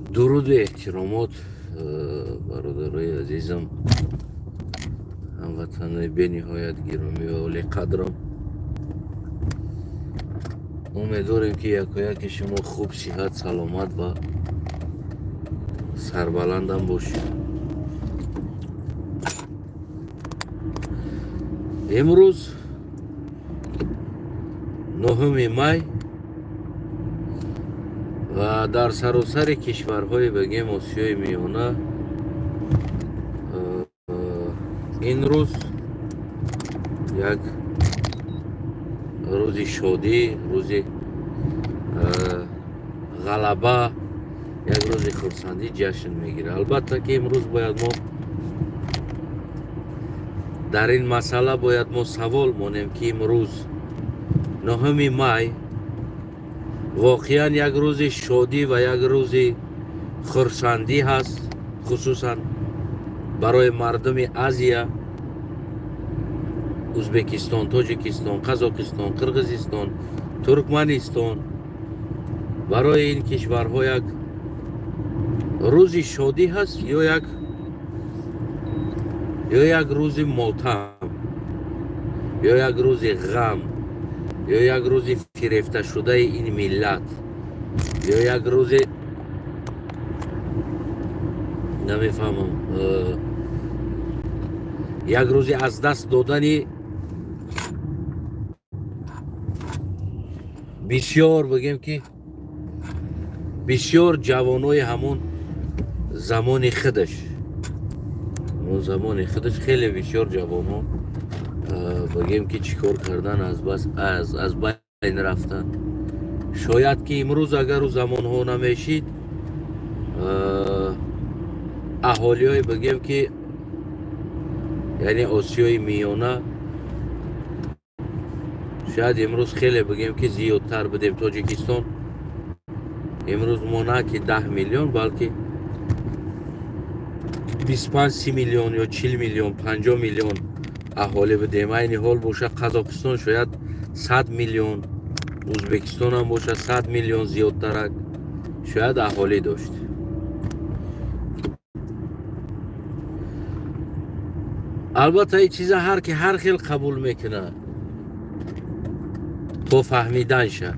Дуруду эҳтиромот, бародарои азизам, ҳамватанои бениҳоят гиромӣ ва олиқадрам. Умедворем, ки якояки шумо хуб, сиҳат, саломат ва сарбаландам бошед. Имрӯз 9 май ва дар саросари кишварҳои, бигем, Осиёи Миёна ин рӯз як рӯзи шодӣ, рӯзи ғалаба, як рӯзи хурсандӣ ҷашн мегирад. Албатта, ки имрӯз бояд мо дар ин масъала бояд мо савол монем, ки имрӯз, 9 май, воқеан як рӯзи шодӣ ва як рӯзи хурсандӣ ҳаст, хусусан барои мардуми Азия: Ӯзбекистон, Тоҷикистон, Қазоқистон, Қирғизистон, Туркманистон. Барои ин кишварҳо як рӯзи шодӣ ҳаст ё як рӯзи мотам, ё як рӯзи ғам, ё як рӯзи фирефташудаи ин миллат, ё як рӯзи, намефаҳмам, як рӯзи аз даст додани бисёр, бигем, ки бисёр ҷавонои ҳамон замони худаш, ҳамон замони худаш хеле бисёр ҷавонҳо, бигем, ки чӣ кор кардан, аз бас аз байн рафтан. Шояд, ки имрӯз агар ӯ замонҳо намешид, аҳолиҳои, бигем, ки яъне Осиёи Миёна, шояд имрӯз хеле, бигем, ки зиёдтар будем. Тоҷикистон имрӯз мо на ки 10 миллион, балки 25, 30 миллион ё 40 миллион, 50 миллион аҳолӣ будем. Айни ҳол боша, Қазоқистон шояд 100 миллион, Ӯзбекистонам боша, 100 миллион зиёдтарак шояд аҳолӣ дошт. Албатта, ин чиза ҳар ки ҳар хел қабул мекунад, то фаҳмиданша.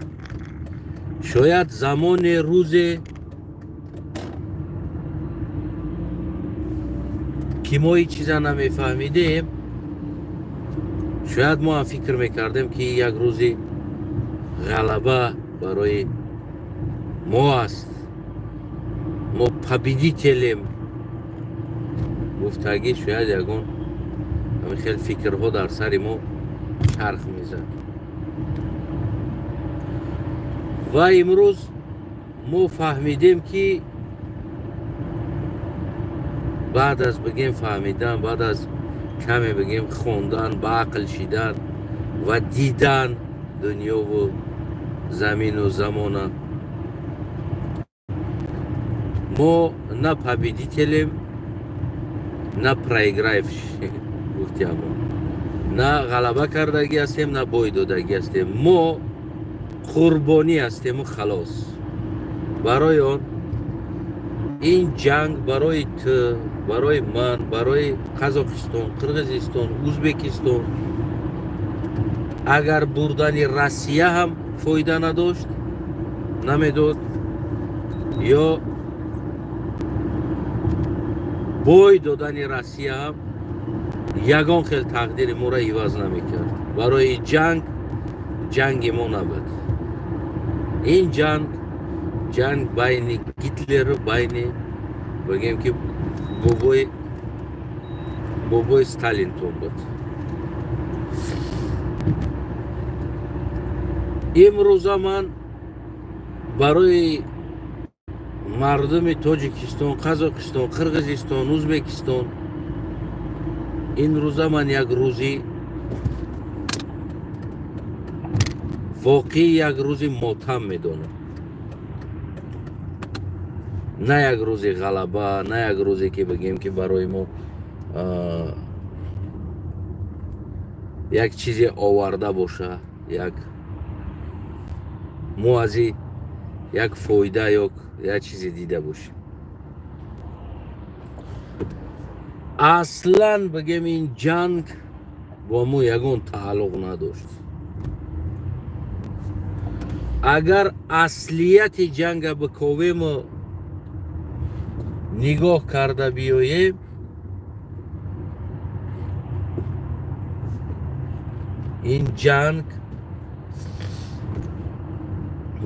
Шояд замоне, рӯзе, ки мо ин чиза намефаҳмидем, шояд мо ҳам фикр мекардем, ки як рӯзи ғалаба барои мо аст, мо победителем гуфтагӣ. Шояд ягон ҳамин хел фикрҳо дар сари мо чарх мезад. Ва имрӯз мо фаҳмидем, ки баъд аз, бигем, фаҳмидан, баъд аз каме, бигем, хондан, ба ақл шидан ва дидан дунёву замину замона, мо на победителем, на проигравший, гуфтиамо, на ғалаба кардагӣ ҳастем, на бой додагӣ ҳастем. Мо қурбонӣ ҳастему халос. Барои он ин ҷанг барои ту, барои ман, барои Қазоқистон, Қирғизистон, Ӯзбекистон агар бурдани Россия ҳам фоида надошт, намедод, ё бой додани Россия ҳам ягон хел тақдири моро иваз намекард. Барои ҷанг ҷанги мо набуд. Ин ҷанг ҷанг байни Гитлеру байни, бигем, ки бобои Сталинтон буд. Имрӯза ман барои мардуми Тоҷикистон, Қазоқистон, Қирғизистон, Ӯзбекистон ин рӯза ман як рӯзи воқеӣ, як рӯзи мотам медонам, на як рӯзи ғалаба, на як рӯзе, ки бигем, ки барои мо як чизе оварда боша, як Мо аз и як фоида ё як чизе дида бошем. Аслан бигем, ин ҷанг бо мо ягон тааллуқ надошт. Агар аслияти ҷанга биковему нигоҳ карда биёем, ин ҷанг,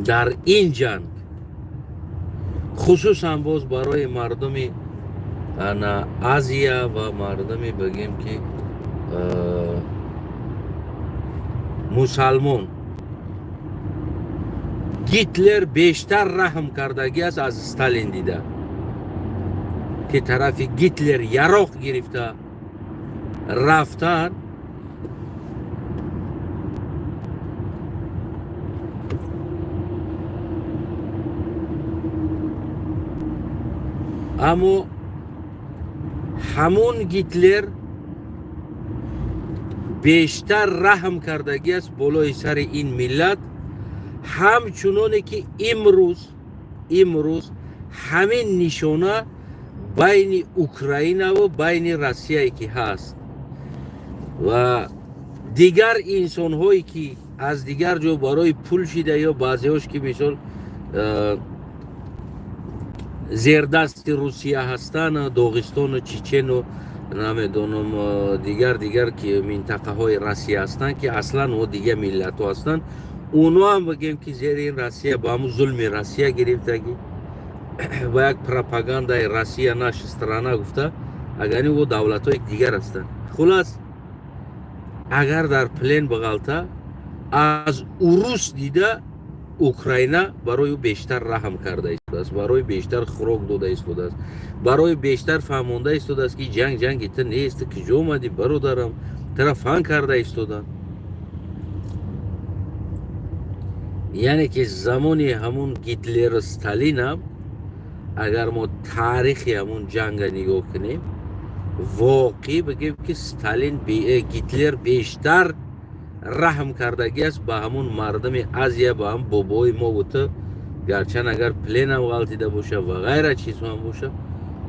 дар ин ҷанг хусусан боз барои мардуми ана Азия ва мардуми, бигем ки, мусалмон Гитлер бештар раҳм кардагӣ аст аз Сталин дида, ки тарафи Гитлер яроқ гирифта рафтан. Аммо ҳамун Гитлер бештар раҳм кардагӣ аст болои сари ин миллат, ҳамчуноне ки имрӯз ҳамин нишона байни Украинаву байни Россияе ки ҳаст ва дигар инсонҳое ки аз дигар ҷо барои пул шида ё баъзеҳош ки мисол зердасти Русия ҳастанд, Доғистону Чечену намедонам дигар ки минтақаҳои Россия ҳастанд, ки аслан о дигар миллатҳо ҳастанд, оно ҳам бигем ки зери ин Россия ба ҳамун зулми Россия гирифтагӣ, ба як пропагандаи «Россия наша страна» гуфта, агар ин давлатҳои дигар ҳастанд. Хулас, агар дар плен бағалта, аз урус дида Украина барои ӯ бештар раҳм карда истодааст, барои бештар хӯрок дода истодааст, барои бештар фаҳмонда истодааст, ки ҷанг ҷанги ту нест, ту куҷо омадӣ, бародарам, тура фан карда истоданд. Яъне ки замони ҳамун Гитлеру Сталинам, агар мо таърихи ҳамун ҷанга нигоҳ кунем, воқеъ бигем ки Сталин, Гитлер бештар раҳм кардагӣ аст ба ҳамун мардуми Азия, ба ҳам бобои мову ту. Гарчанд агар пленам ғалтида боша ва ғайра чизҳоам боша,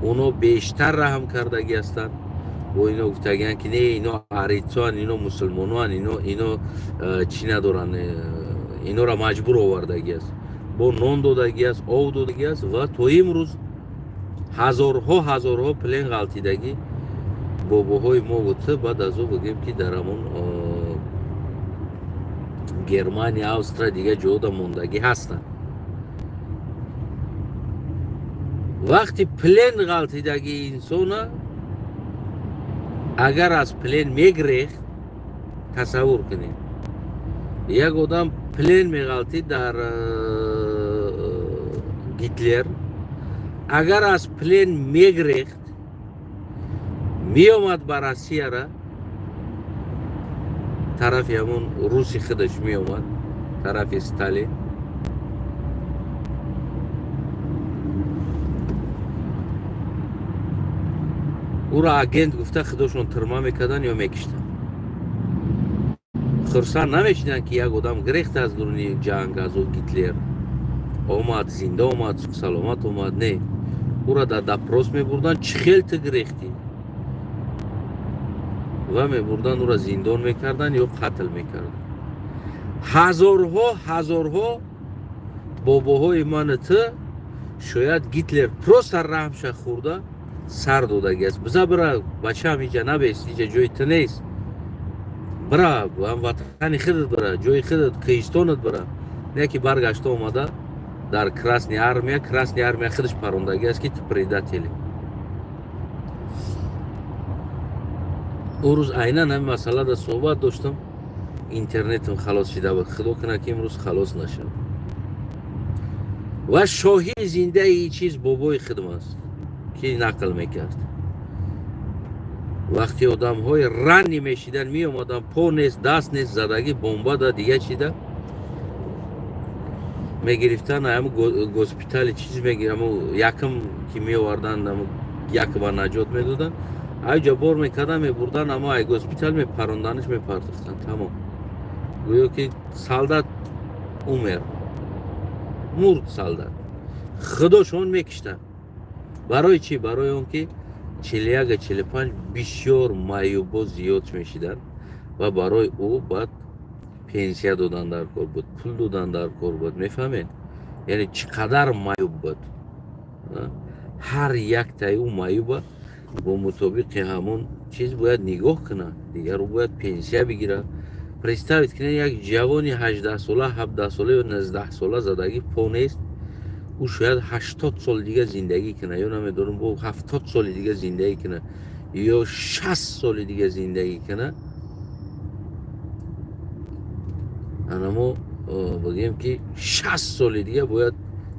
оно бештар раҳм кардагӣ ҳастанд. Бо ино гуфтагианд, ки не, ино арицоан, ино мусулмоноан, ино чӣ надоранд, инора маҷбур овардагӣ аст, бо нон додагӣ аст, ов додагӣ аст. Ва то имрӯз ҳазорҳо ҳазорҳо плен ғалтидагӣ бобоҳои мову ту баъд аз ӯ, бигем ки дар ҳамон Германия, Австрия, дигар ҷода мондагӣ ҳастанд. Вақти плен ғалтидагии инсона, агар аз плен мегрехт, тасаввур кунед, як одам плен меғалтид дар Гитлер, агар аз плен мегрехт, меомад ба Россияра, тарафи ҳамон руси худаш меомад, тарафи Сталин. Ӯро агент гуфта, худошон тирма мекарданд ё мекиштанд. Хурсанд намешиданд, ки як одам гирехт аз дуруни ҷанг, аз ӯ Гитлер омад, зинда омад, саломат омад. Не, ӯро дар допрос мебурданд: чӣ хел ту гирехтӣ? Ва мебурданд, ӯро зиндон мекарданд ё қатл мекарданд. Ҳазорҳо ҳазорҳо бобоҳои ману ту шояд Гитлер просто раҳмша хӯрда, сар додагӣ аст: биза, бира, бачаам, иҷа набест, иҷа ҷои ту нест, бира ватани худат, бира ҷои худат, кӯҳистонат бира. Не ки баргашта омада дар Красный армия, Красный армия худаш парондагӣ аст, ки ту предатели. Ӯ рӯз айнан ҳамин масъалада суҳбат доштам, интернетам халос шида буд. Худо кунад, ки имрӯз халос нашавад. Ва шоҳиди зиндаи ин чиз бобои худм аст, ки нақл мекард: вақте одамҳои ранни мешидан, меомаданд, по нест, даст нест, задагӣ бомбада, дига чида мегирифтан, ҳаму госпитали чиз, ҳаму якм ки меоварданд, ҳаму якба наҷот медоданд, айҷа бор мекардан, мебурдан, аммо ай госпитал мепаронданаш, мепартохтанд, тамом, гӯё ки солдат умер. Мурд солдат, худошон мекиштанд. Барои чӣ? Барои он ки 41, 45 бисёр маъюбо зиёд мешиданд ва барои ӯ баъд пенсия додан дар кор буд, пул додан дар кор буд. Мефаҳмед, яъне чӣ қадар маъюб буд? Ҳар яктаи ӯ маъюба бо мутобиқи ҳамон чиз бояд нигоҳ кунад, дигар ӯ бояд пенсия бигирад. Представить кунед, як ҷавони 18-сола, 17-сола ё 19-сола задагӣ по нест, ӯ шояд 80 соли дига зиндагӣ кунад ё намедонам, бо 70 соли дига зиндагӣ кунад ё 60 соли дига зиндагӣ кунад. Анамо бигӯем, ки 60 соли дига бояд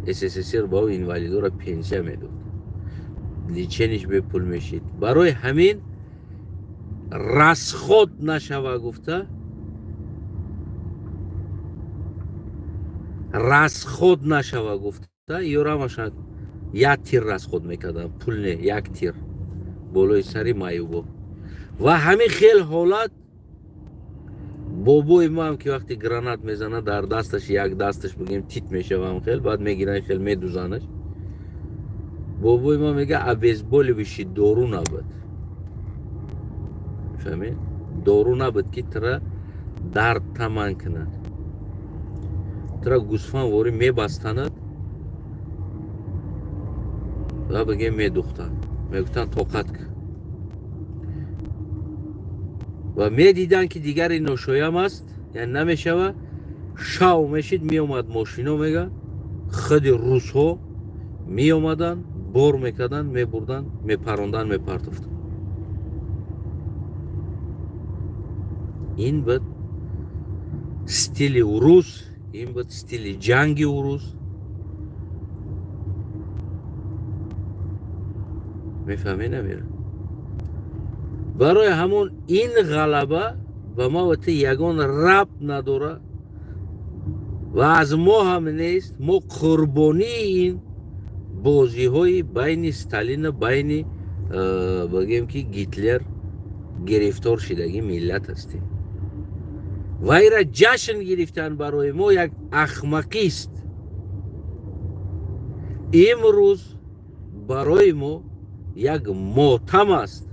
СССР ба ӯ инвалидора пенсия медод, лечение ш бепул мешид. Барои ҳамин расход нашава гуфта, расход нашава гуфта, ёрамаша як тир расход мекарданд, пул не, як тир болои сари маъюбо. Ва ҳамин хел ҳолат бобои маам, ки вақте гранат мезанад, дар дасташ, як дасташ, бигем, тит мешавам хел, баъд мегиран, хел медузанаш. Бобои ма мега, обезболивающий дору набуд, фаҳмед, дору набуд, ки тира дард таман кунад. Тира гӯсфандворӣ мебастанад ва, бигем, медухтанд, мегуфтанд, тоқат кун. Ва медиданд, ки дигари ношоям аст, яъне намешава. Шав мешид, меомад мошино, мега, худи русҳо меомаданд, бор мекарданд, мебурданд, мепаронданд, мепартофтанд. Ин буд стили урус, ин буд стили ҷанги урус. Мефаҳмӣ, намера? Барои ҳамон ин ғалаба ба ма ва ту ягон рабт надорад ва аз мо ҳам нест. Мо қурбонии ин бозиҳои байни Сталину байни, бигем, ки Гитлер гирифтор шидагӣ миллат ҳастем. Ва ира ҷашн гирифтан барои мо як ахмақист. Имрӯз барои мо як мотам аст.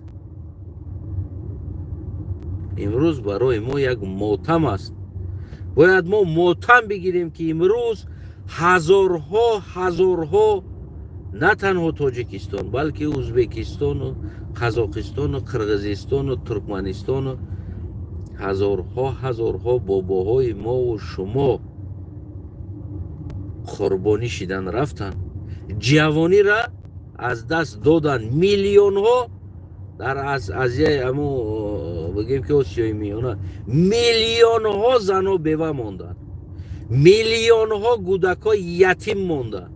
Имрӯз барои мо як мотам аст. Бояд мо мотам бигирем, ки имрӯз ҳазорҳо, ҳазорҳо, на танҳо Тоҷикистон, балки Ӯзбекистону Қазоқистону Қирғизистону Туркманистону ҳазорҳо, ҳазорҳо бобоҳои мову шумо қурбонӣ шидан рафтанд, ҷавонира аз даст доданд. Миллионҳо дар Азияи амо, бигем, ки Осиёи Миёна, миллионҳо занҳо бева монданд, миллионҳо кӯдакҳо ятим монданд.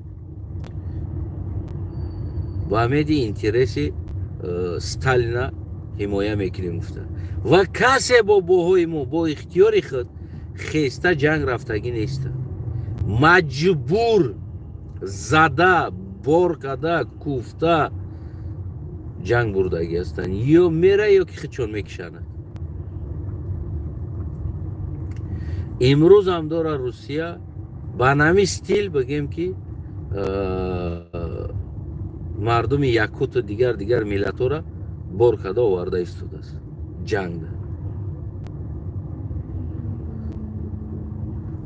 Ба ҳамеди интереси Сталина ҳимоя мекунем гуфта. Ва касе бобоҳои мо бо ихтиёри худ хеста ҷанг рафтагӣ неста, маҷбур зада, бор карда, куфта ҷанг бурдагӣ ҳастанд. Ё мера, ё ки худшон мекишанад. Имрӯз ҳам дора Русия ба нами стил, бигем, ки мардуми якуту дигар дигар миллатҳоро бор карда оварда истодааст ҷангда.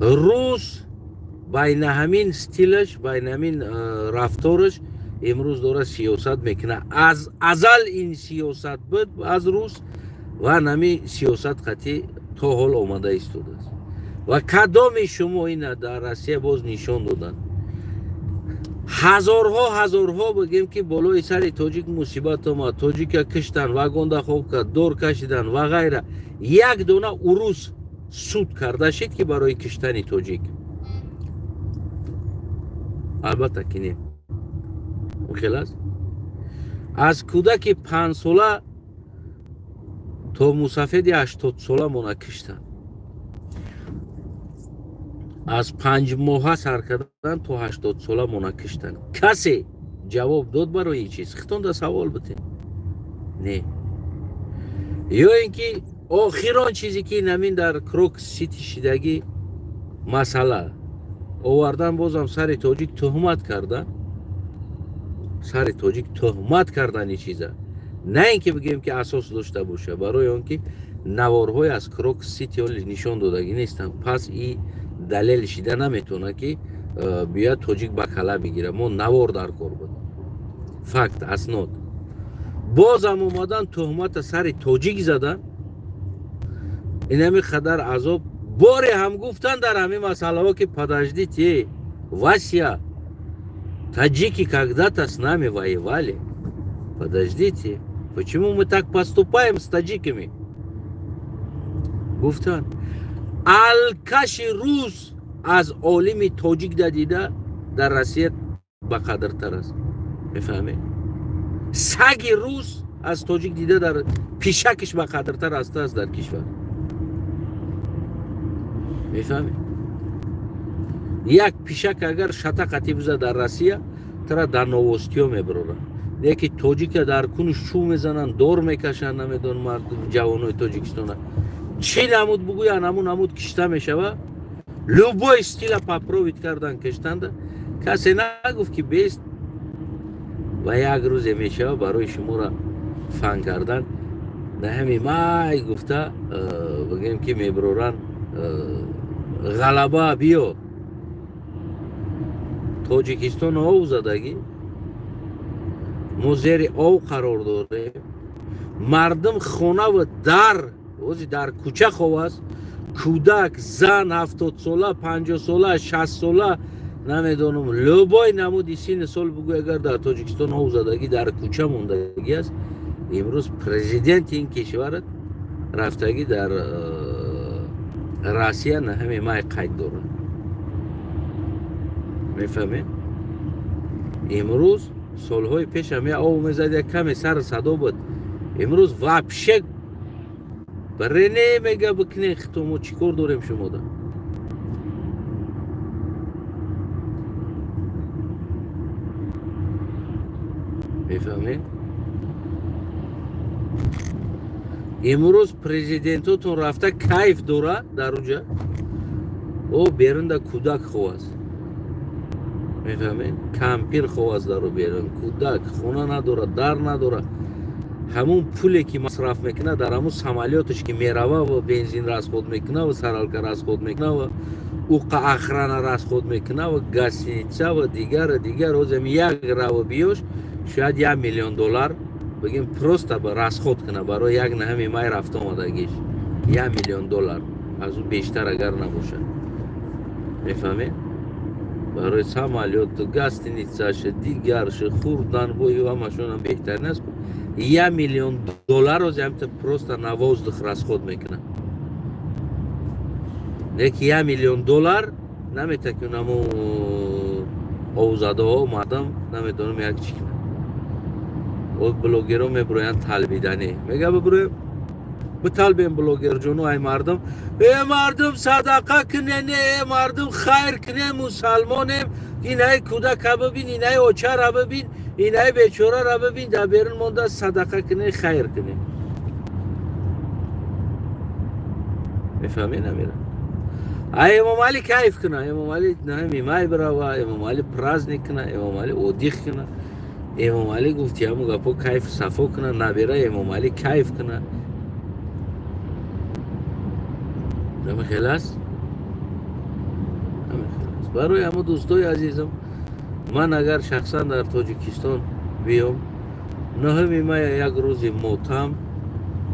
Рус байна ҳамин стилаш, байна ҳамин рафтораш имрӯз дора сиёсат мекунад. Аз азал ин сиёсат буд аз рус ва нами сиёсат қатъӣ то ҳол омада истодааст. Ва кадоми шумо ина дар Россия боз нишон доданд? Ҳазорҳо, ҳазорҳо, бигем, ки болои сари тоҷик мусибат омад, тоҷика киштанд, вагонда хоб кард, дор кашиданд ва ғайра. Як дона урус суд карда шид, ки барои киштани тоҷик? Албатта ки не. Хел аст, аз кӯдаки 5-сола то мусафеди 80-сола мона киштанд. Аз 5-моҳа сар кардан то 80-сола мона киштанд. Касе ҷавоб дод барои ин чиз? Хитонда савол битем, не? Ё ин ки охирон чизе, ки намин дар Крокус Сити шидагӣ масъала. Овардан, бозам сари тоҷик туҳмат кардан, сари тоҷик туҳмат кардани чиза, на ин ки бигӯем, ки асос дошта боша, барои он ки наворҳои аз Крокус Сити ҳоли нишон додагӣ нестанд. Пас и далел шида наметавонад, ки биёяд, тоҷик ба кала бигира. Мо навор дар кор буд, факт, аснод. Бозам омадан, туҳмата сари тоҷик задан. Инами қадар азоб. Боре ҳам гуфтан дар ҳамин масъалаҳо, ки подождите, Вася, таджики когда-то с нами воевали, подождите, почему мы так поступаем с таджиками? Гуфтан, алкаши рус аз олими тоҷик дадида дар Россия ба қадртар аст. Мефаҳмед? Саги рус аз тоҷик дида дар пишакиш ба қадртар аст дар кишвар. Мефаҳмед? Як пишак агар шатақати биза дар Россия, тара дар новостиё мебарорад. Яки тоҷика дар кунуш чӯ мезананд, дор мекашанд. Намедонам, мардум, ҷавонои Тоҷикистона чӣ намуд бугӯян, ҳамун намуд кишта мешава. Любой стила попробовать кардан, киштанда касе нагуфт, ки бест. Ва як рӯзе мешава, барои шуморо фан кардан наҳами май гуфта, бигӯем, ки мебароранд. Ғалаба биё, Тоҷикистон ов задагӣ, мо зери ов қарор дорем. Мардум хонаву дар ози дар кӯча хов аст. Кӯдак, зан, 70сола, 50сола, 60сола, намедонам, любой намуди синни сол бугӯ, агар дар Тоҷикистон ов задагӣ, дар кӯча мондагӣ аст. Имрӯз президенти ин кишвар рафтагӣ дар Россия наҳами май қайд дорад. Мефаҳмед? Имрӯз, солҳои пешам я ов мезад, як каме сар садо буд. Имрӯз вообще барене мега, бикне хито, мо чӣ кор дорем шумода? Мефаҳмед? Имрӯз президентотон рафта кайф дора дар уҷа, о берунда кӯдак хов аст. Мефаҳмед? Кампир хов аст дару берун, кӯдак хона надорад, дар надорад. Ҳамун пуле ки масраф мекунад дар ҳамун самолёташ ки мерава, ва бензин расход мекуна, ва саралка расход мекуна, ва уқа охрана расход мекуна, ва гостиница, ва дигар дигар, ҳозам як раву биёш шояд 1 миллион доллар бигем, просто ба расход куна барои як наҳами май рафта омадагиш, 1 миллион доллар аз ӯ бештар агар набошад. Мефаҳмед? Барои самолёту, гостиницаша, дигарша, хӯрдан, бою ҳамашонам беҳтарин аст. 1 миллион доллар ҳозир просто на воздух расход мекунад. Леки 1 миллион доллар наметакунаму овзадаҳо, мардам намедонам як чӣ кунад. О блогерҳо мебироянд талбиданӣ, мега бибироем, биталбем блогерҷону. Ай мардум, э мардум, садақа кунен, э мардум, хайр кунем, мусалмонем. Инаи кӯдака бибин, инаи очара бибин, инаи бечорара бибин, дар берун монда, садақа кунен, хайр кунем. Мефаҳмед? Намера а Эмомалӣ кайф куна, Эмомалӣ наҳами май бирава, Эмомалӣ праздник куна, Эмомалӣ отдых куна, Эмомалӣ гуфти ҳамун гапо, кайфу сафо куна, набера Эмомалӣ кайф куна. Ҳамин хел аст, ҳамин хел аст. Барои ҳамо, дӯстои азизам, ман агар шахсан дар Тоҷикистон биём, 9-уми мая як рӯзи мотам,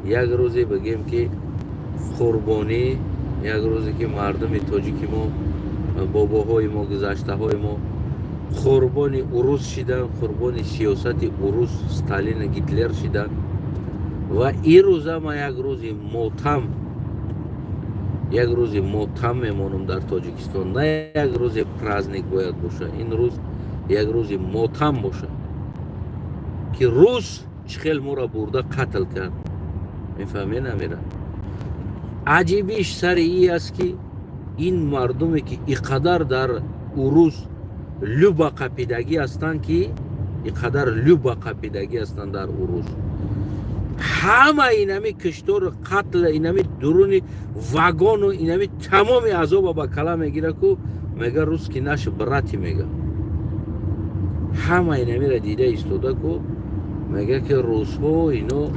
як рӯзе бигем, ки қурбонӣ, як рӯзе ки мардуми тоҷики мо, бобоҳои мо, гузаштаҳои мо қурбони урус шидан, қурбони сиёсати урус, Сталину Гитлер шидан. Ва ин рӯза ман як рӯзи мотам, як рӯзи мотам мемонам дар Тоҷикистон. На як рӯзи праздник бояд бошад, ин рӯз як рӯзи мотам бошад, ки рус чӣ хел моро бурда қатл кард. Мефаҳмед? Намера аҷибиш сари и аст, ки ин мардуме ки и қадар дар урус люба қапидагӣ ҳастанд, ки и қадар люба қапидагӣ ҳастанд дар урус, ҳама инами киштору қатл, инами дуруни вагону инами тамоми азоба ба кала мегира, ку Мега, русский наши братья, мега. Ҳама инамира дида истода ку, мега, ки русҳо ино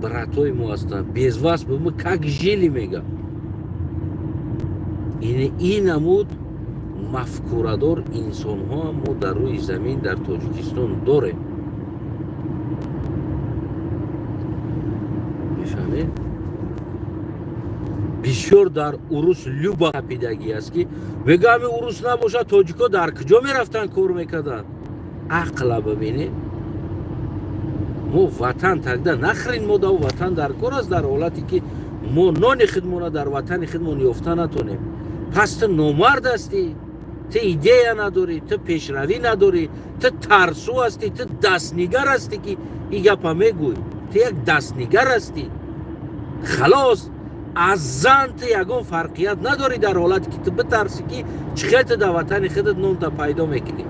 братои мо ҳастанд, без вас бы мы как жили, мега. Ин намуд мафкурадор инсонҳо мо дар рӯи замин, дар Тоҷикистон дорем, мефаҳмед? Бисёр дар урус люба қапидагӣ аст, ки мега, ҳами урус набошад, тоҷикҳо дар куҷо мерафтанд, кор мекарданд? Ақла бибинед, мо ватан тогда нахрен мо да ватан дар кор аст, дар ҳолате ки мо нони худмона дар ватани худмон ёфта натонем. Пас ту номард ҳастӣ, ту идея надорӣ, ту пешравӣ надорӣ, ту тарсу ҳастӣ, ту дастнигар ҳастӣ, ки ин гапа мегӯй. Ту як дастнигар ҳастӣ, халос. Аз зан ту ягон фарқият надорӣ, дар ҳолате ки ту битарсӣ, ки чӣ хел ту дар ватани худат нонта пайдо мекунӣ.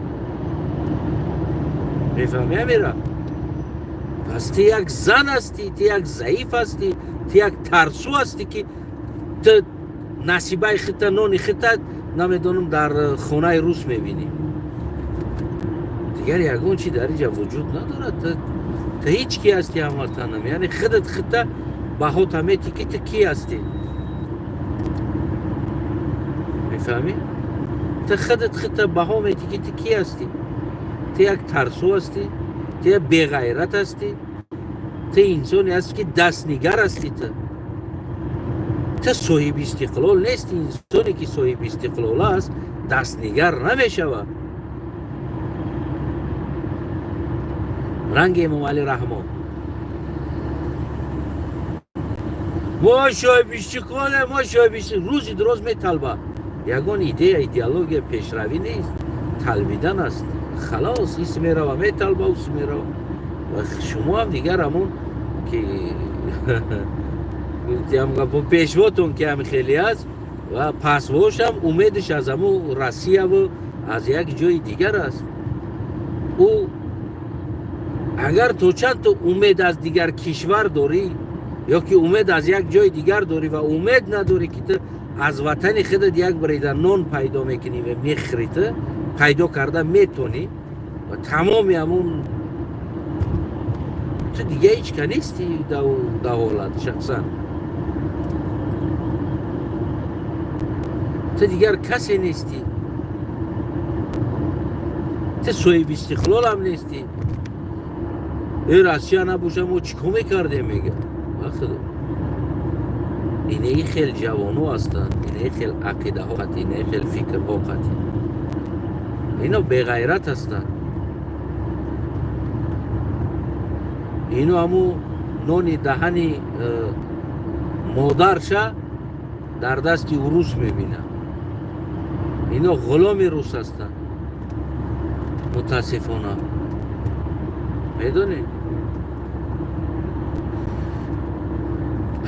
Мефаҳмӣ амира? Пас ту як зан ҳастӣ, ту як заиф ҳастӣ, ту як тарсу ҳастӣ, ки ту насибаи худта, нони худта, намедонам, дар хонаи рус мебинӣ. Дигар ягон чи дар инҷа вуҷуд надорад. Ту ҳеҷ ки ҳастӣ, ҳамватанам, яъне худат худта баҳота метӣ, ки ту кӣ ҳастӣ, мефаҳмӣ? Ту худат худта баҳо метӣ, ки ту кӣ ҳастӣ. Ту як тарсу ҳастӣ, ту як беғайрат ҳастӣ, ту инсоне ҳастӣ, ки дастнигар ҳастӣ. Ту соҳиби истиқлол нести. Инсоне ки соҳиби истиқлол аст, дастнигар намешавад. Ранги Эмомалӣ Раҳмон: мо соҳиби истиқлоле, мо соҳиби. Рӯзи дуроз металба, ягон идея, идеология, пешравӣ нест, талбидан аст, халос. Ис мерава, металба, ус мерава. Ва шумо ҳам дигар ҳамон ки пешвотон, ки ҳам хеле аст, ва пасвошам умедаш аз ҳамун Россияву аз як ҷои дигар аст. Ӯ агар то чанд ту умед аз дигар кишвар дорӣ ё ки умед аз як ҷои дигар дорӣ ва умед надорӣ, ки ту аз ватани худат як брида нон пайдо мекунӣ ва мехӯрӣ, ту пайдо карда метонӣ ва тамоми ҳамун, ту дига ҳеҷ ка нести дар ҳолат. Шахсан ту дигар касе нестӣ, ту соҳиби истиқлолам нестӣ. Э, Россия набоша, мо чӣ кор мекардем, мега. Худо, инаи хел ҷавоно ҳастанд, инаи хел ақидаҳо қатӣ, инаи хел фикрҳо қатӣ, ино беғайрат ҳастанд. Ино ҳамун нони даҳани модарша дар дасти урус мебинад. Ино ғуломи рус ҳастанд, мутаассифона. Медонед,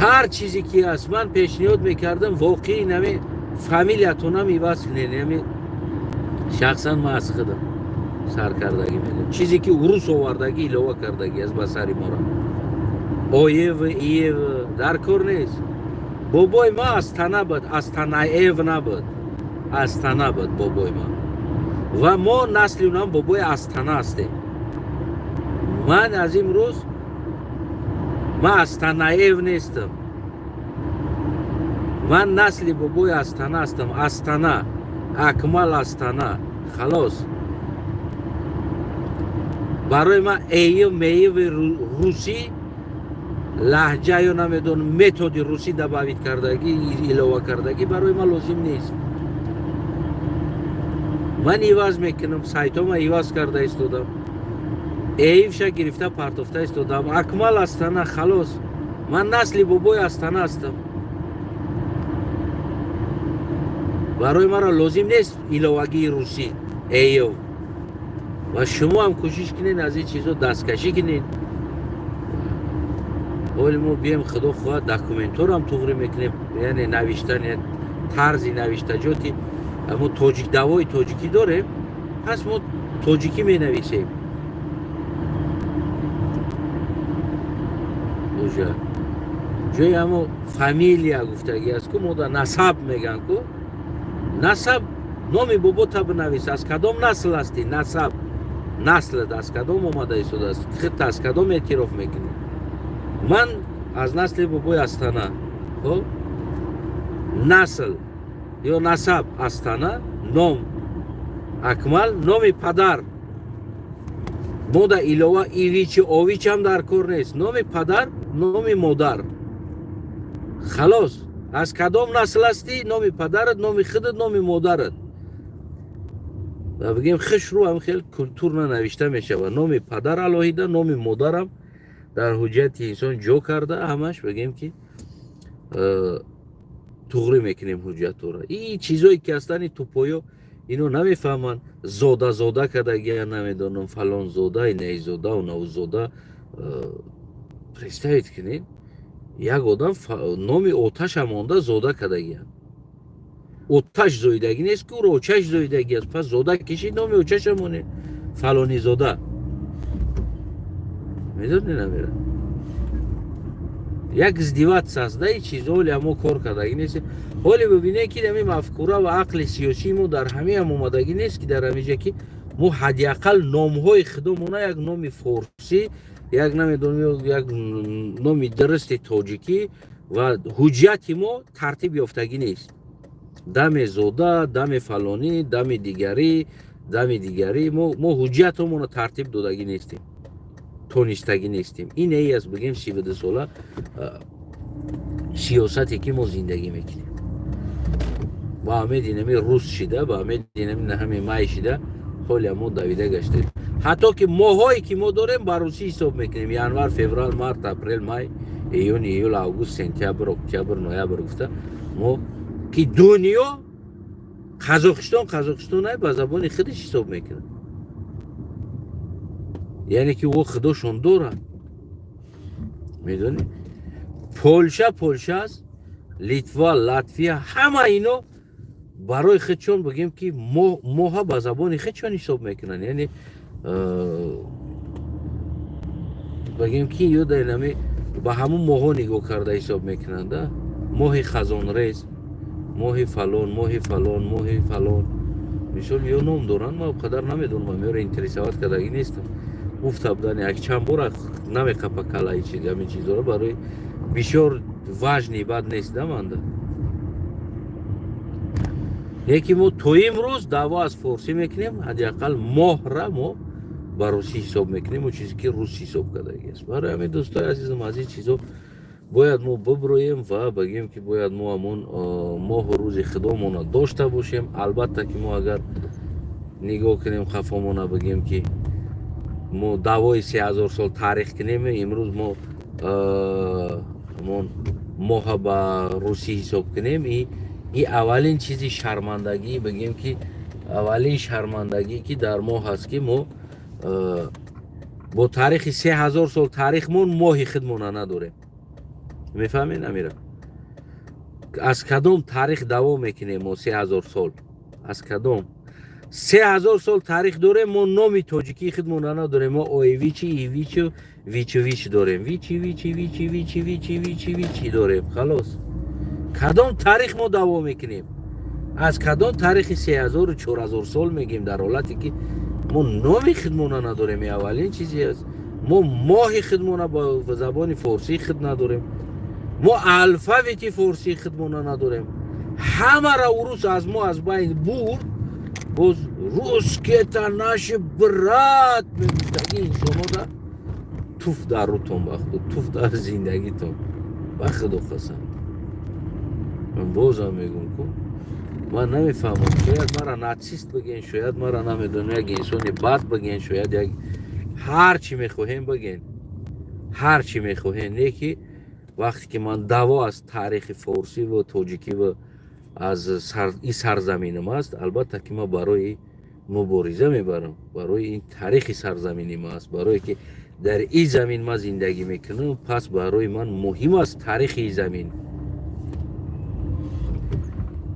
ҳар чизе ки аст, ман пешниҳод мекардам, воқеӣ нами фамилиятонам иваз кунед. Ами шахсан ман аз худам саркардагӣ мегӯям, чизе ки урус овардагӣ, илова кардагӣ аст ба сари мора, оев, иев дар кор нест. Бобои ма Астана буд, Астанаев набуд, Астана буд бобои ма. Ва мо насли унам бобои Астана ҳастем. Ман аз имрӯз ман Астанаев нестам, ман насли бобои Астана ҳастам. Астана, Акмал Астана, халос. Барои ман эев, мееви русӣ, лаҳҷа ё намедонам, методи русӣ добавить кардагӣ, илова кардагӣ барои ман лозим нест. Ман иваз мекунам, сайтома иваз карда истодам, эивша гирифта партофта истодам. Акмал Астана, халос. Ман насли бобои Астана ҳастам. Барои маро лозим нест иловагии русӣ, эев. Ва шумо ҳам кӯшиш кунед, аз ин чизо дасткашӣ кунед. Ҳоли мо бием, худо хоҳад, документҳоро ҳам туғрӣ мекунем, яъне навиштани, тарзи навиштаҷоти мо тоҷик, давои тоҷикӣ дорем, пас мо тоҷикӣ менависем. Уҷа ҷои ҳамо фамилия гуфтагӣ аст, ку мо да насаб мегӯянд, ку насаб. Номи бобота бинавис, аз кадом насл ҳастӣ, насаб, наслат аз кадом омада истодааст, худта аз кадом эътироф мекунӣ. Ман аз насли бобои Астана. Хоб, насл ё насаб Астана, ном Акмал, номи падар мода илова ивичи овичам дар кор нест. Номи падар, номи модар, халос. Аз кадом насл ҳастӣ, номи падарат, номи худат, номи модарат. Ва бигем, хушрӯ ҳам хел культурно навишта мешавад. Номи падар алоҳида, номи модарам дар ҳуҷҷати инсон ҷо карда, ҳамаш бигем ки туғрӣ мекунем ҳуҷҷатҳоро. И чизое ки ҳастани тупоё, ино намефаҳманд. Зода зода кардагия, намедонам, фалон зода, инаизода, унавзода. Представить кунед, як одам номи оташа монда зода кардагия. Оташ зоидагӣ нест ки, ӯро очаш зоидагӣ аст. Пас зода кишид, номи очаша монед, фалони зода. Медони, намера як издеваться аст да. И чизо ҳоли ҳамо кор кардагӣ нест. Ҳоле бибинед, ки ҳамин мафкура ва ақли сиёсии мо дар ҳамиам омадагӣ нест, ки дар ҳамиҷа ки мо ҳадди ақал номҳои худомона, як номи форсӣ, як намедонам, як номи дурусти тоҷикӣ ва ҳуҷҷати мо тартиб ёфтагӣ нест. Даме зода, даме фалонӣ, дами дигарӣ, дами дигарӣ, мо ҳуҷҷатҳомонро тартиб додагӣ нестем, тонистагӣ нестем. Ин эй аст, бигем, 32 сола сиёсате ки мо зиндагӣ мекунем. Ба ҳамеди инами рус шида, ба ҳамеди инами ҳами май шида, ҳоле мо давида гаштем. Ҳатто ки моҳҳое ки мо дорем, ба русӣ ҳисоб мекунем: январ, феврал, март, апрел, май, июн, июл, август, сентябр, октябр, ноябр гуфта. Мо ки дунё, Қазоқистон, Қазоқистон ба забони худаш ҳисоб мекунад, яъне ки ӯ худошон доранд. Медонӣ, Полша Полша аст, Литва, Латвия, ҳама ино барои худшон, бигем ки, моҳа ба забони худшон ҳисоб мекунанд. Яъне бигем ки ё дар ба ҳамун моҳҳо нигоҳ карда ҳисоб мекунанд. Моҳи хазонрез, моҳи фалон, моҳи фалон, моҳи фалон, мисол, ё ном доранд. Ман қадар намедонам, ёро интересовать кардагӣ нестам. Гуфта будан як чанд бора, намеқапа калаи чиз, ҳамин чизҳоро барои бисёр важный бад нест да манда. Яке мо то имрӯз даъво аз форсӣ мекунем, ҳадди ақал моҳра мо ба русӣ ҳисоб мекунем, чизе ки рус ҳисоб кардагӣ аст. Барои ҳамин, дӯстои азизам, аз ин чизҳо бояд мо биброем ва бигем, ки бояд мо ҳамон моҳу рӯзи худомона дошта бошем. Албатта ки мо агар нигоҳ кунем хафомона, бигем ки мо даъвои 3000 сол таърих кунем, имрӯз мо ҳамон моҳа ба русӣ ҳисоб кунем, и аввалин чизи шармандагӣ, бигем ки аввалин шармандагӣ, ки дар мо ҳаст, ки мо бо таърихи 3000 сол таърихмон моҳи худмона надорем. Мефаҳмед, амира, аз кадом таърих давом мекунем мо 3000 сол? Аз кадом 3000 сол таърих дорем, мо номи тоҷикии худмона надорем. Мо оевичи, ивичу, вичу, вич дорем, вичи, вичи, вичи, вичи, вичи, вичи, вичи дорем, халос. Кадом таърих мо давом мекунем? Аз кадом таърихи 3000-у 4000 сол мегем, дар ҳолате ки мо номи худмона надорем? Аввалин чизе аст, мо моҳи худмона ба забони форсии худ надорем, мо алфавити форсии худмона надорем. Ҳамара урус аз мо аз байн бурд. Боз «русский это наш брат» мегуфтаги инсонода туф дар рӯтон, ба худо, туф дар зиндагитон, ба худо қасам. Ман бозам мегӯм ку, ман намефаҳмам, шояд мара нацист бигӯен, шояд мара, намедонам, як инсони бад бигӯен, шояд як ҳар чӣ мехоҳем бигӯен, ҳар чӣ мехоҳем. Не ки вақте ки ман даъво аз таърихи форсӣ ва тоҷикӣ ва аз ин сарзаминам аст, албатта ки ман барои мубориза мебарам, барои ин таърихи сарзамини ма аст, барое ки дар ин замин ман зиндагӣ мекунам. Пас барои ман муҳим аст таърихи ин замин,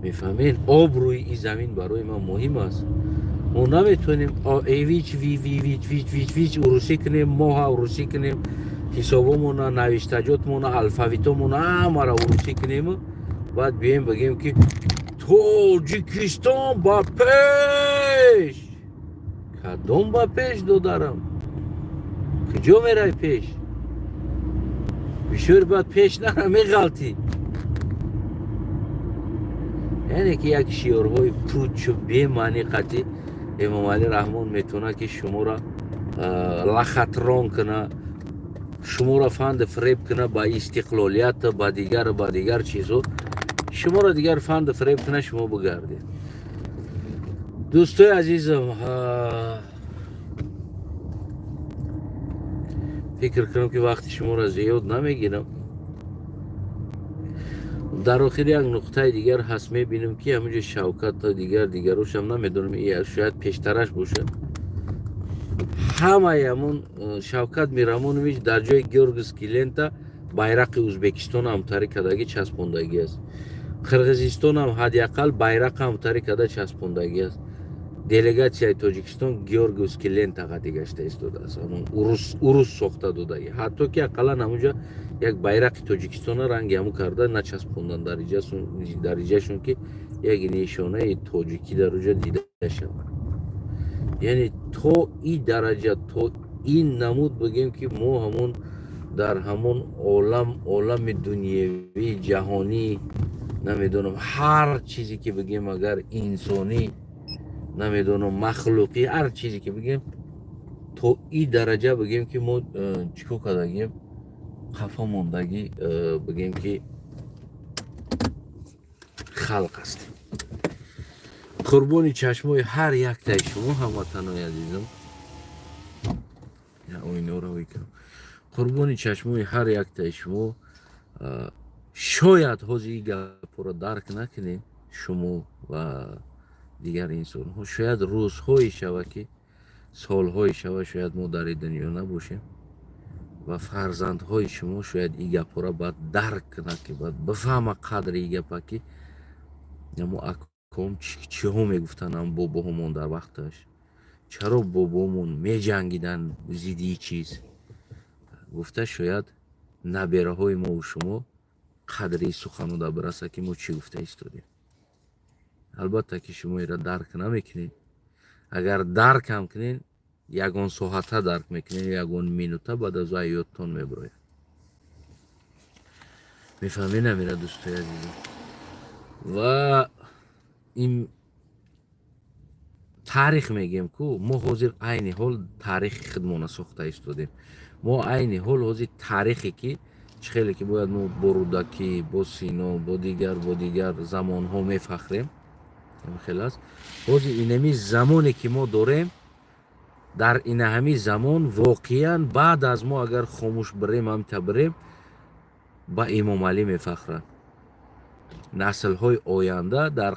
мефаҳмед? Обрӯи ин замин барои ман муҳим аст. Мо наметавонем эвич, вививич, вич, вич, вич урусӣ кунем, моҳа урусӣ кунем, ҳисобомона, навиштаҷотмона, алфавитомона ҳамара урусӣ кунему баъд биёем бигӯем, ки Тоҷикистон ба пеш. Кадом ба пеш, додарам? Куҷо мерай пеш? Бисёр баъд пеш нара, меғалтӣ. Яъне ки як шиёрҳои пучу бемаъни қатӣ Эмомалӣ Раҳмон метавонад, ки шуморо лохотрон куна, шуморо фанду фиреб куна ба истиқлолият, ба дигар чизҳо, шуморо дигар фанду фиреб куна, шумо бигардед. Дӯстои азизам, фикр кунам, ки вақти шуморо зиёд намегирам. Дар охир як нуқтаи дигар ҳаст. Мебинем, ки ҳаминҷо Шавкат, дигар дигарошам намедонам, шояд пештараш бошад. Ҳамаи ҳамон Шавкат Миромонович дар ҷои георгиевский лента байрақи Ӯзбекистон ҳамтарӣ кардагӣ часпондагӣ аст. Қирғизистонам ҳадди ақал байрақ ҳамтарӣ карда часпондагӣ аст. Делегатсияи Тоҷикистон георгиевский лента қати гашта истодааст, ҳамон урус сохта додагӣ. Ҳатто ки ақаллан ҳамунҷа як байрақи Тоҷикистона ранги ҳамун карда начаспондан дариҷашон, ки як нишонаи тоҷикӣ дар уҷа дида шавад. Яъне то ин дараҷа, то ин намуд бигем, ки мо ҳамон дар ҳамон олам, олами дунявӣ, ҷаҳонӣ, намедонам, ҳар чизе ки бигем, агар инсонӣ, намедонам, махлуқӣ, ҳар чизе ки бигем, то ин дараҷа бигем, ки мо чӣ кор кардагем, қафо мондагӣ, бигем, ки халқ ҳастем. Қурбони чашмои ҳар яктаи шумо, ҳамватанои азизам. Оиноро кунам. Қурбони чашмои ҳар яктаи шумо. Шояд ҳозир ин гапҳоро дарк накунед шумо ва дигар инсонҳо. Шояд рӯзҳое шавад, ки солҳое шавад, шояд мо дар ин дунё набошем ва фарзандҳои шумо шояд ин гапҳоро баъд дарк кунад, ки баъд бифаҳма қадри ин гапа, ки амо аком чиҳо мегуфтанд, ам бобоҳомон дар вақташ, чаро бобоҳомон меҷангиданд зидди ин чиз гуфта. Шояд набераҳои мову шумо қадри суханода бирасад, ки мо чӣ гуфта истодем. Албатта, ки шумо инро дарк намекунед. Агар даркам кунед, ягон соҳата дарк мекунед, ягон минута, баъд аз ӯ ёдтон мебирояд. Мефаҳмед амира, дӯстои азизам? Ва ин таърих мегем ку, мо ҳозир айни ҳол таърихи худмона сохта истодем. Мо айни ҳол ҳозир таърихе, ки чӣ хеле ки бояд мо бо Рӯдакӣ, бо Сино, бо дигар замонҳо мефахрем, хел аст. Ҳозир инами замоне, ки мо дорем, дар ина ҳами замон воқеан баъд аз мо агар хомӯш бирем, ҳамта бирем, ба Эмомалӣ мефахранд наслҳои оянда. Дар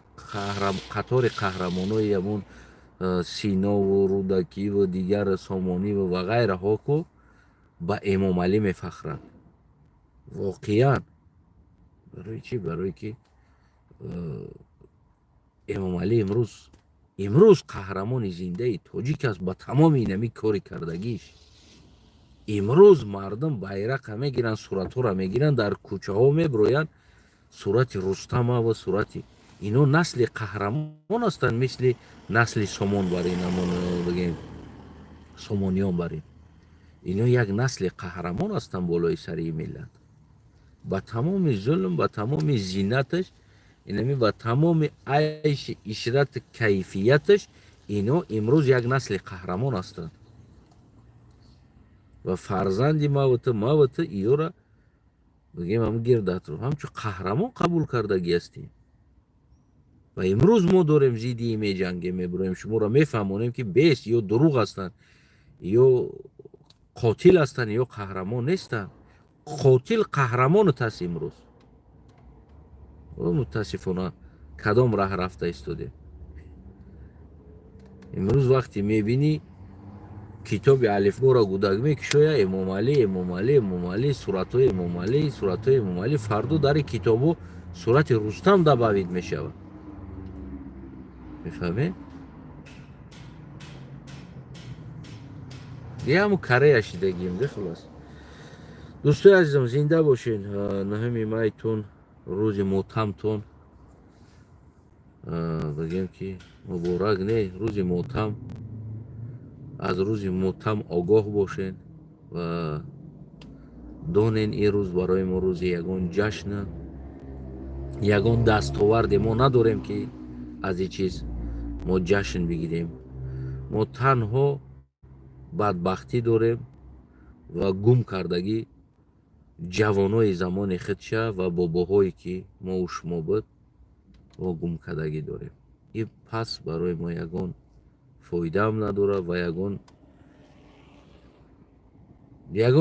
қатори қаҳрамонои ҳамун Синову Рӯдакиву дигар Сомониву ва ғайраҳо ку ба Эмомалӣ мефахранд воқеан. Барои чӣ? Барое ки Эмомалӣ имрӯз қаҳрамони зиндаи тоҷик аст. Ба тамоми инами кори кардагиш имрӯз мардум байрақа мегиранд, суратҳоро мегиранд, дар кӯчаҳо мебироянд, сурати Рустама ва сурати ино. Насли қаҳрамон ҳастанд, мисли насли Сомон барин, ҳамон бигем, Сомониён барин. Ино як насли қаҳрамон ҳастанд болои сари миллат. Ба тамоми зулм, ба тамоми зинаташ, инами ба тамоми айши ишрати кайфияташ, ино имрӯз як насли қаҳрамон ҳастанд. Ва фарзанди мавту иёра, бигем, ҳам гирдатро ҳамчун қаҳрамон қабул кардагӣ ҳастем. Ва имрӯз мо дорем зидди меҷангем, мебироем, шуморо мефаҳмонем, ки бес ё дурӯғ ҳастанд, ё қотил ҳастанд, ё қаҳрамон нестанд. Қотил қаҳрамонат аст имрӯз. Мутаассифона, кадом раҳ рафта истодем имрӯз? Вақте мебинӣ, китоби алифборо гудак мекушоя, Эмомалӣ, Эмомалӣ, Эмомалӣ, суратҳои Эмомалӣ, суратҳои Эмомалӣ. Фардо дари китобу сурати Рустам добавить мешавад. Мефаҳмед? Диҳаму Корея шидагим де. Хулос, дӯстои азизам, зинда бошед. 9-уми майтон, рӯзи мотамтон. Бигем, ки муборак не, рӯзи мотам. Аз рӯзи мотам огоҳ бошед ва донен, ин рӯз барои мо рӯзи ягон ҷашна, ягон дастоварде мо надорем, ки аз ин чиз мо ҷашн бигирем. Мо танҳо бадбахтӣ дорем ва гум кардагӣ ҷавонои замони худша ва бобоҳое, ки мову шумо буд, мо гум кардагӣ дорем. Ин пас барои мо ягон фоидаам надорад ва ягон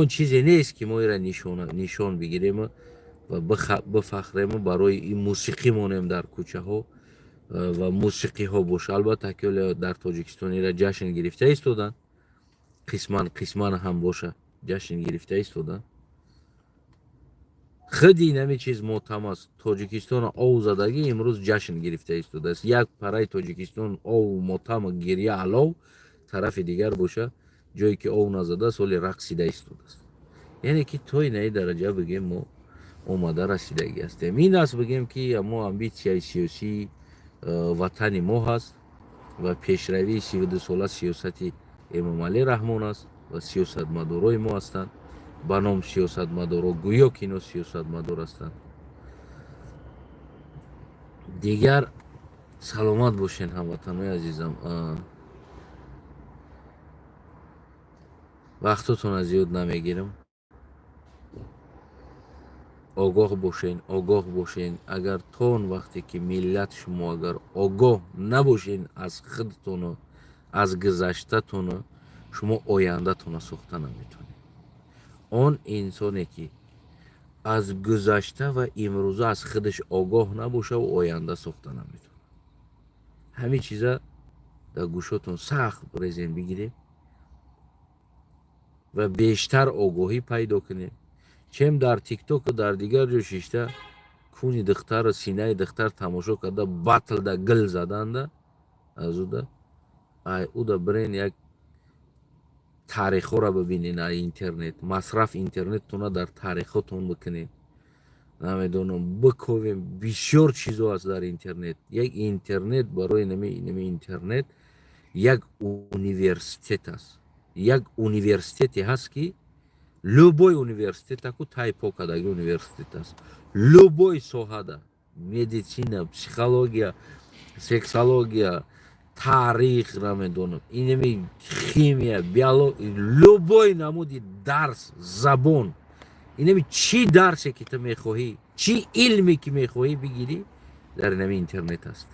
чизе нест, ки мо ира нишон бигирем ва бифахрему барои ин мусиқӣ монем дар кӯчаҳо ва мусиқиҳо боша. Албатта, ки ҳоло дар Тоҷикистон ира ҷашн гирифта истоданд, қисман қисман ҳам боша, ҷашн гирифта истоданд. Худи инами чиз мотам аст. Тоҷикистон ов задагӣ имрӯз ҷашн гирифта истодааст. Як параи Тоҷикистон ову мотаму гиря, алов, тарафи дигар боша, ҷое ки ов назадааст, ҳоли рақсида истодааст. Яъне ки то инаи дараҷа, бигем, мо омада расидагӣ ҳастем. Ин аст, бигем, ки мо амбитсияи сиёсии ватани мо ҳаст ва пешравии 32сола сиёсати Эмомалӣ Раҳмон аст ва сиёсатмадорои мо ҳастанд, ба ном сиёсатмадоро, гӯё ки ино сиёсатмадор ҳастанд. Дигар саломат бошен, ҳамватанои азизам. Вақтотонро зиёд намегирам. Огоҳ бошен, огоҳ бошен. Агар то он вақте ки миллат шумо агар огоҳ набошен аз худтону аз гузаштатону, шумо ояндатонро сохта наметавонед. Он инсоне, ки аз гузашта ва имрӯза аз худаш огоҳ набоша, ӯ оянда сохта наметавонад. Ҳамин чиза дар гӯшотон сахт резен бигирем ва бештар огоҳӣ пайдо кунем, чем дар Тиктоку дар дигар ҷо шишта, куни духтару синаи духтар тамошо карда, батлда гил заданда. Аз уда ай уда бирен, як таърихҳоро бибинен ай интернет, масраф интернеттона дар таърихотон бикунед. Намедонам, биковем, бисёр чизо аст дар интернет. Як интернет барои нами интернет як университет аст, як университете ҳаст, ки любой университет аку тай покадаги университет аст. Любой соҳада: медицина, психология, сексология, таърих, намедонам, инами химия, биология, любой намуди дарс, забон, инами чӣ дарсе ки ту мехоҳӣ, чӣ илме ки мехоҳӣ бигирӣ, дар инами интернет аст.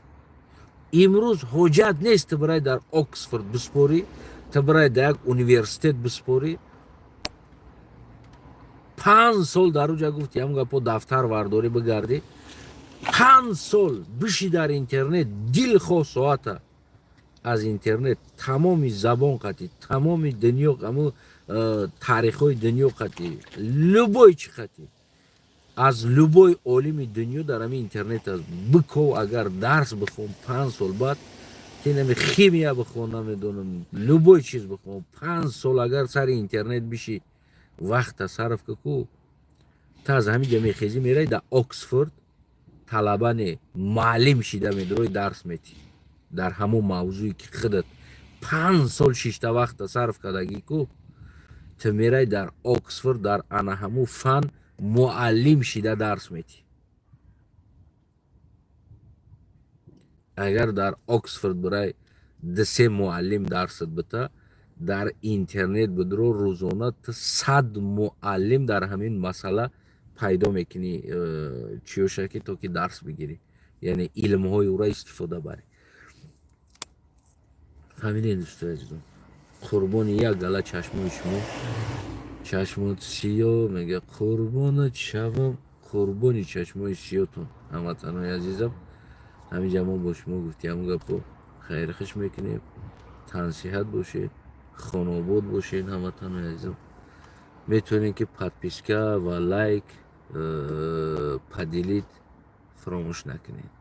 Имрӯз ҳоҷат нест ту бирай дар Оксфорд биспорӣ, ту бирай дар як университет биспорӣ, 5 сол дар уҷа гуфти ҳам гапо дафтар вардорӣ бигардӣ. 5 сол биши дар интернет, дилхоҳ соата аз интернет тамоми забон қатӣ, тамоми дунё, ҳамун таърихҳои дунё қатӣ, любой чӣ қатӣ, аз любой олими дунё дар ҳамин интернет аст. Биков, агар дарс бихон, 5 сол баъд ки нами химия бихон, намедонам, любой чиз бихон, 5 сол агар сари интернет биши, вақта сарф ку, та аз ҳамин ҷа мехезӣ, мерай дар Оксфорд талаба не, муаллим шида медрои, дарс метӣ дар ҳамон мавзӯе, ки худат 5 сол шишта вақта сарф кардагӣ ку. Ту мерай дар Оксфорд дар ана ҳамун фан муаллим шида дарс метӣ. Агар дар Оксфорд бирай, дусе муаллим дарсат бита, дар интернет бидро, рӯзона ту 100 муаллим дар ҳамин масъала пайдо мекунӣ, чиёша ки то ки дарс бигирӣ, яъне илмҳои ӯра истифода барӣ. Фаҳмидед, дӯстои азизом? Қурбони як гала чашмои шумо. Чашмот сиё мега, қурбонат шавам, қурбони чашмои сиётон. Ҳамватанои азизам, ҳаминҷа мо бо шумо гуфти ҳамун гапо хайрхуш мекунем. Тансиҳат бошед, хонобод бошед, ҳамватанои азизам. Метавонед, ки подписка ва лайк, поделить фаромӯш накунед.